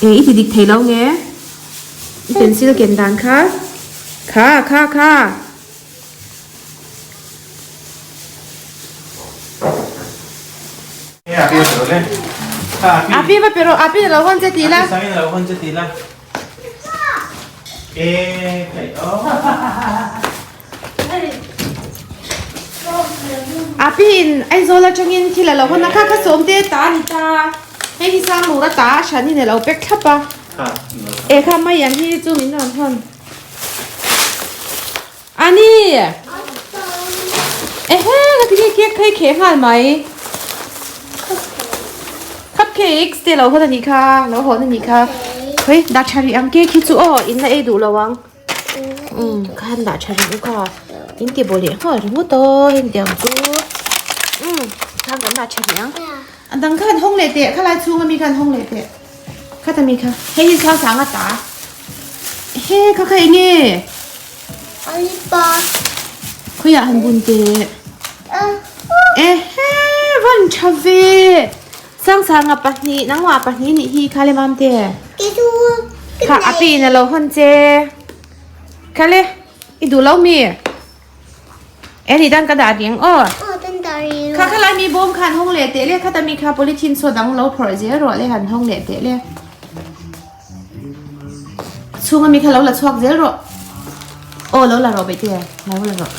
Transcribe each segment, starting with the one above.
E i ti dik thei lo nge? I pencil ken dan kha. Kha kha kha. Api va pe rawh api lo hawn che tih la. Api in Aizawl atangin thil a lo hawn a kha kha sawm te ta a ni ta hei hi Sanglura ta a hran in a lo pack thlap a e kha mai ang hi chu min rawn hawn a ni ehe ka ti nge cake kha i kheh nghal mai cupcakes te lo hawn a nih kha lo hawn a nih kha hei dah tha rih ang cake hi chu aw in la ei duh lo ang. Umm ka han dah tha reng kha in ti baw leh nghal ringawt aw heng tiang chu umm khang kan dah tha rih ang a dang kha han hawng leh teh khalai chhung ami kha han hawng leh teh khata mi kha hei hi sang sang a ta he kha kha eng nge khawiah han bun teh ehe van tha ve Sangsanga pahnih nangmah pahnih nih hi kha le mamte. Kha a pi in a lo hawn che. Kha le i duh lo mi? E nih dan ka dah ding aw. Kha kha lai mi bawm khan hawng leh teh le khata mi kha polythene saw dang lo phawrh zel rawh le han hawng leh teh le. Chhunga mi kha lo la chhuak zel rawh. Aw lo la rawh baihte lo la rawh.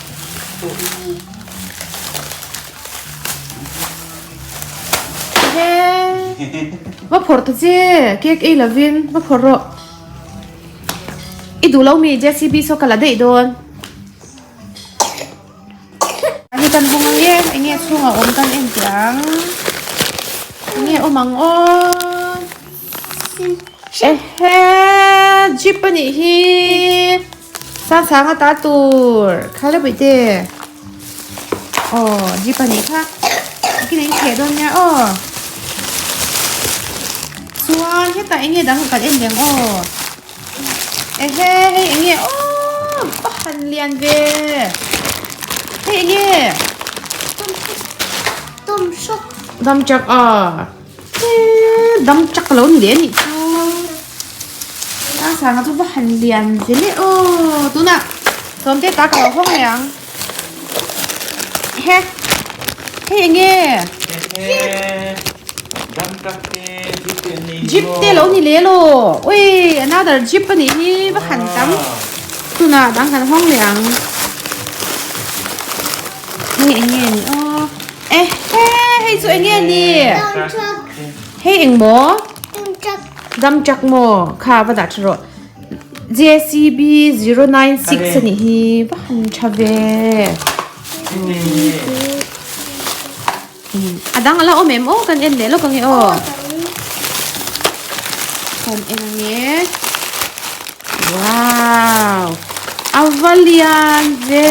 He va phawrh ta che cake ei lovin va phawrh rawh. I duh lo mi JCB saw ka la daih dawn. Hi kan hawng ang e eng nge chhungah awm kan en teh ang eng nge awm ang aw ehe jeep a nih hi sang sang a ta tur kha le bawihte aw jeep a nih kha kina in kheh dawn nia aw chuan hetah eng nge dang kan en leh ang aw. Ehe hei eng nge aww a han lian ve hei eng nge dam chak a dam chak lo ni leh a nih chu a sanga chu va han lian ve le aw tunah sawmte ta ka lo hawng leh ang he hei eng nge Jeep te lo ni leh law ui another jeep a nih hi va han tam tunah dang kan hawng leh ang hei eng nge ni aw eh he hei chu eng nge ni hei eng maw dam truck maw kha va dah tha rawh JCB 096 a nih hi va han tha ve. A dang ala awm em aw kan en leh lawk ange aw. Kan en ange. Wow. Ava lian ve.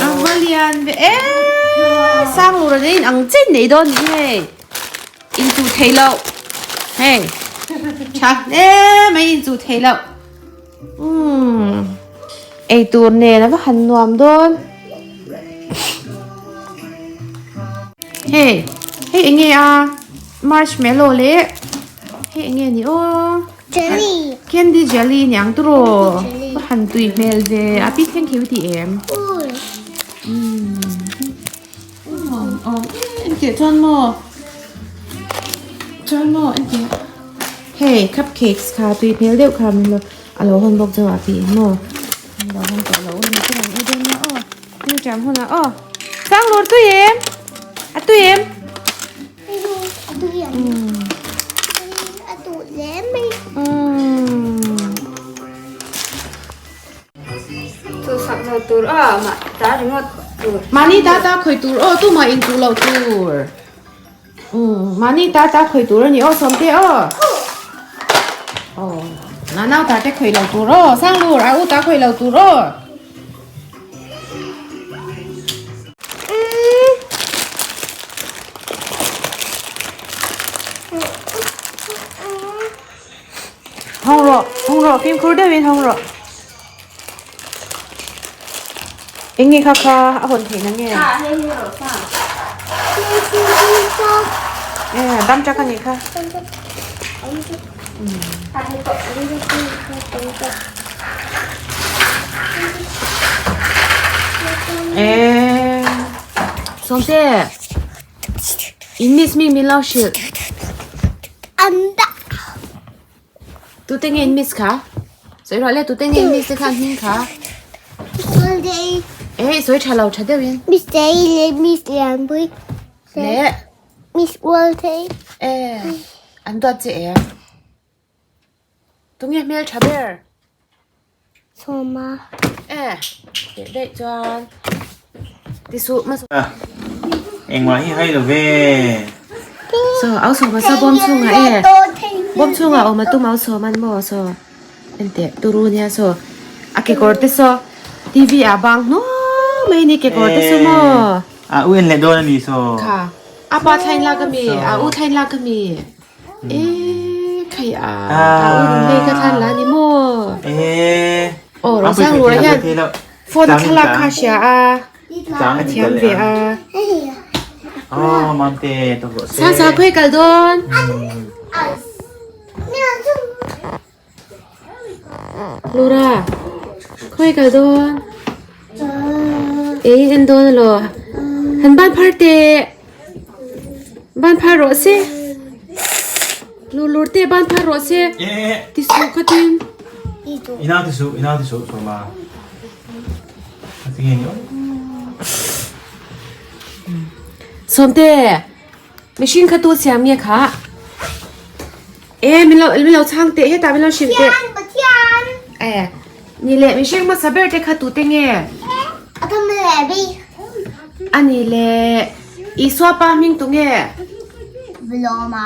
Ava lian ve. E sang lura nei in ang chen nei dawn ni hei. In chu thei lo. Hei. Tha hle mai in chu thei lo. Umm eitur nen a va han nuam dawn hei hei eng nge a marshmallow leh hei eng nge ni aw jelly candy jelly ni ang turaw va han tui hmel ve a pi thleng khi ti em umm engtih chuan maw chuan maw engtih. Hei cupcakes kha tui hmel deuh kha min lo a lo hawn bawk deuh a tih maw min lo hawn tawh lo a ni chu ang ei dawn nia aw thil ṭam hunah aw Sanglur tui em a tui em a tui em a tui hle mai Chhuhsak lo tur aw mah ta ringawt tur mahni ta ta khawi tur aw tumah inchuh loh tur. Umm mahni ta ta khawi tur a ni aw sawmte aw aw nau ta te khawi lo tur aw sanglur a u ta khawi lo tur aw hawng rawh hawng rawh fimkhur deuhin hawng rawh Eng nge kha kha a hawn theih na nge? E dam chak ani kha. E Sawmte in miss mi min lo hrilh. Tute nge in miss kha? Sawi rawh le tute nge in miss te khan hming kha? Eh sawi tha lo tha deuh in. Miss Day leh Miss Lianpui. Le. Miss Waltei. Eh an duat che em? Tunge hmel tha ber? Sawma. Eh teh daih chuan ti suh hmasa. Engmah hi hai lo ve. Saw au sawma saw bawm chhungah e bawm chhungah awm a tum au sawm an maw saw enteh turu nia saw a kekawr te saw T_V ah bang hnuai mai ni kekawr te saw maw. A u en leh dawn a ni saw. Kha a pa thlain lak a mi a u thlain lak a mi. E khai a a u in lei ka thlan la ni maw aw Rosang lura hian phone a thlalak kha hria a a thiam ve a Sang sang khawi kal dawn Lura khawi kal dawn ei en dawn alo han ban phar teh ban phar rawh se lur lur te ban phar rawh se ti suh khatin Inau ti suh inau ti suh sawma tinge ni Sawmte mihring kha tu siam nge kha E min lo min lo chhang teh hetah min lo hrilh teh. Pathian Pathian. E ni leh mihring hmasa ber te kha tute nge? Adam leh Evi. A ni leh Isua pa hming tu nge? Vilawma.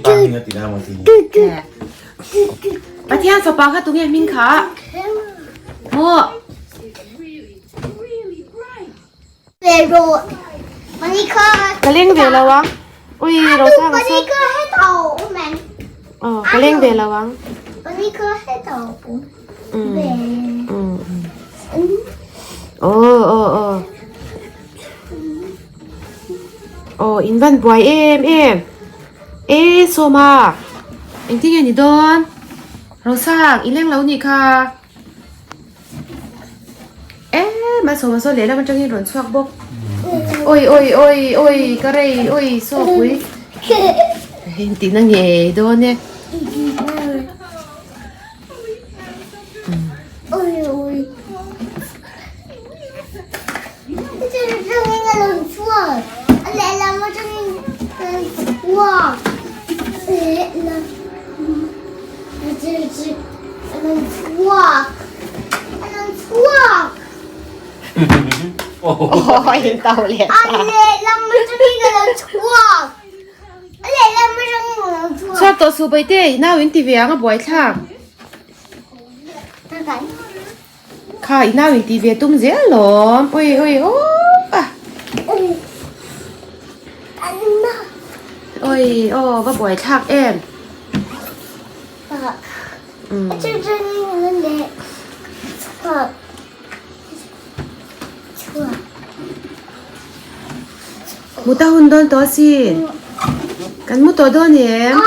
Pa hming a ti na maw ti ni. Pathian fapa kha tu nge hming kha? Maw. Ka leng ve lo ang. Ui ro sang sa. Ờ ka leng ve lo ang. Aw aw aw. Aw in van buai em em. E Sawma engtin nge ni dawn? Rosang i leng lo nih kha. Em a sawma saw lehlam atangin rawn chhuak bawk oi oi oi oi ka rei oi saw pui hei tihna ngei dawn e Chhuak tawh suh Baite, i nau in ti ve ang a buai thlak. Kha i nau in ti ve tum zel lawm, oi oi aww a. Oi aw va buai thlak em. Mut a hun dawn tawh asin. Kan mu tawh dawn em?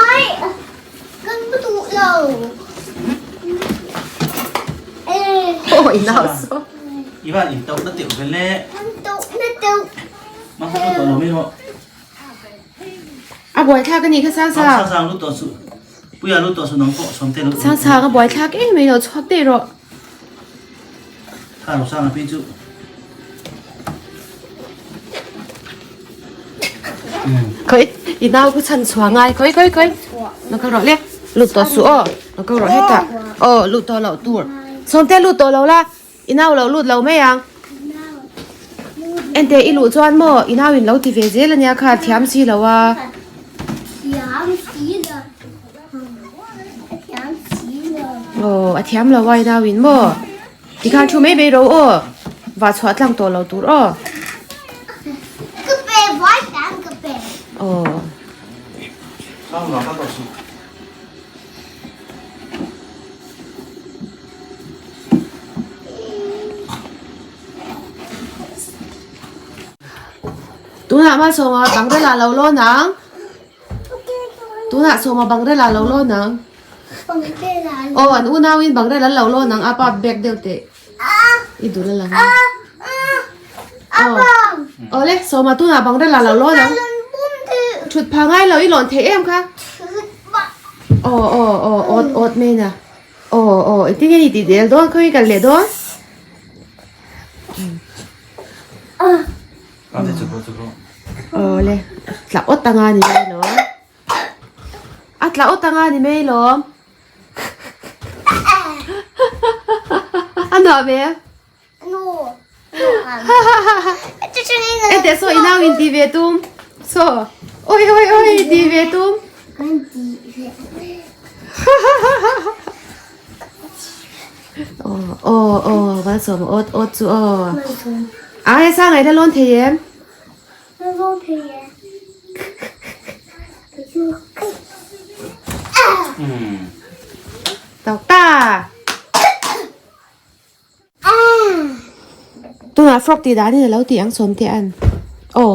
Aw i nau saw. A buaithlak a nih kha Sasa. Sangsang a buaithlak em mai lo chhuak daih rawh. Khawi i nau ku chhan chhuah ngai khawi khawi khawi lo kal rawh le lut tawh suh aw lo kal rawh hetah aw lut tawh loh tur Sawmte lut tawh lo la i nau lo lut lo mai ang Enteh i luh chuan maw i nau in lo ti ve zel ania kha thiam si lo a. Aw a thiam lo a i nau in maw tikhan thu mai mai ro aw vah chhuah tlang tawh lo tur aw. Aw. Tunah Malsawma bangrel ah lo lawn ang. Tunah Sawma bangrel ah lo lawn ang. Aw an unauin bangrel an lo lawn ang apa bag deuh teh i dul a lang. Aw awle Sawma tunah bangrel ah lo lawn ang. Thut pha ngai lo i lawn theih em kha. Aw aw aw awt awt mai na. Aw aw engtin nge ni tih del dawn khawi kal leh dawn. Awle tla awt anga ni mai lawm a tla awt anga ni mai lawm a nuam em enteh saw i nau in ti ve tum saw oi oi oi ti ve tum Aw aw aw Malsawma awt awt chu aw. A he sang ai la lawn thei em? La lawn thei em? Tawk ta. Tunah frog tih dan in alo tih ang sawm te an. Aw.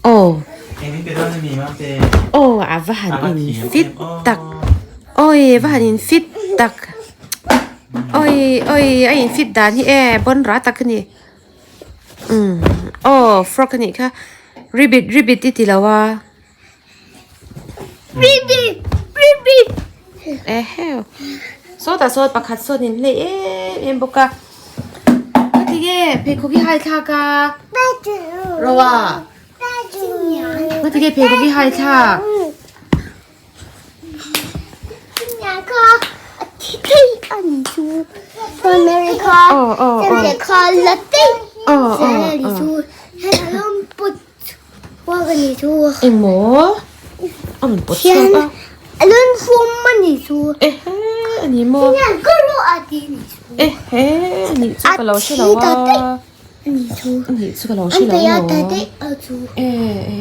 Aw. Aw a va han in fit tak. Awi va han in fit tak. Awi awi a in fit dan hi e bon ra tak a ni. Umm aw frog a nih kha ribbit ribbit i ti lo a. Ribbit ribbit. Eheu sawtah sawn pakhat sawn in hlei em em bawk a ka ti nge pheikhawk hi hai thlak a Roa ka ti nge pheikhawk hi hai thlak. Engmaw a rawn pawt chhuak a. Ehe a ni maw ehe a nih chu ka lo hre lo a a nih chu ka lo hre lo lo e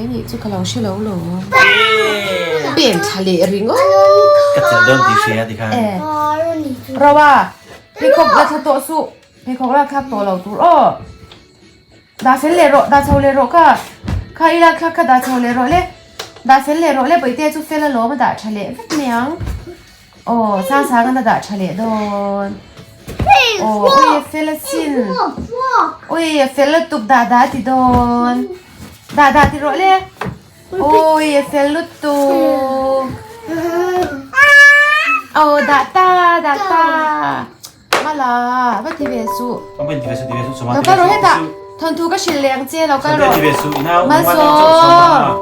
a nih chu ka lo hre lo lo pen thla leh ringawt e Roa pheikhawk la thla tawh suh pheikhawk la thlak tawh lo tur aw. Dah fel leh rawh, dah chho leh rawh ka, kha i lak thlak kha dah chho leh rawh le, dah fel leh rawh le Bawihtea chu fel alawm a dah tha leh vek mai ang. Aw sang sang an a dah tha leh dawn. Aw ui a fel asin. Ui a fel lutuk dah dah a ti dawn. Dah dah ti rawh le. Ui a fel lutuk. Aw dah ta dah ta. Mala, va ti ve suh. Lo kal rawh hetah, thawnthu ka hrilh leh ang che, lo kal rawh. Malsawm.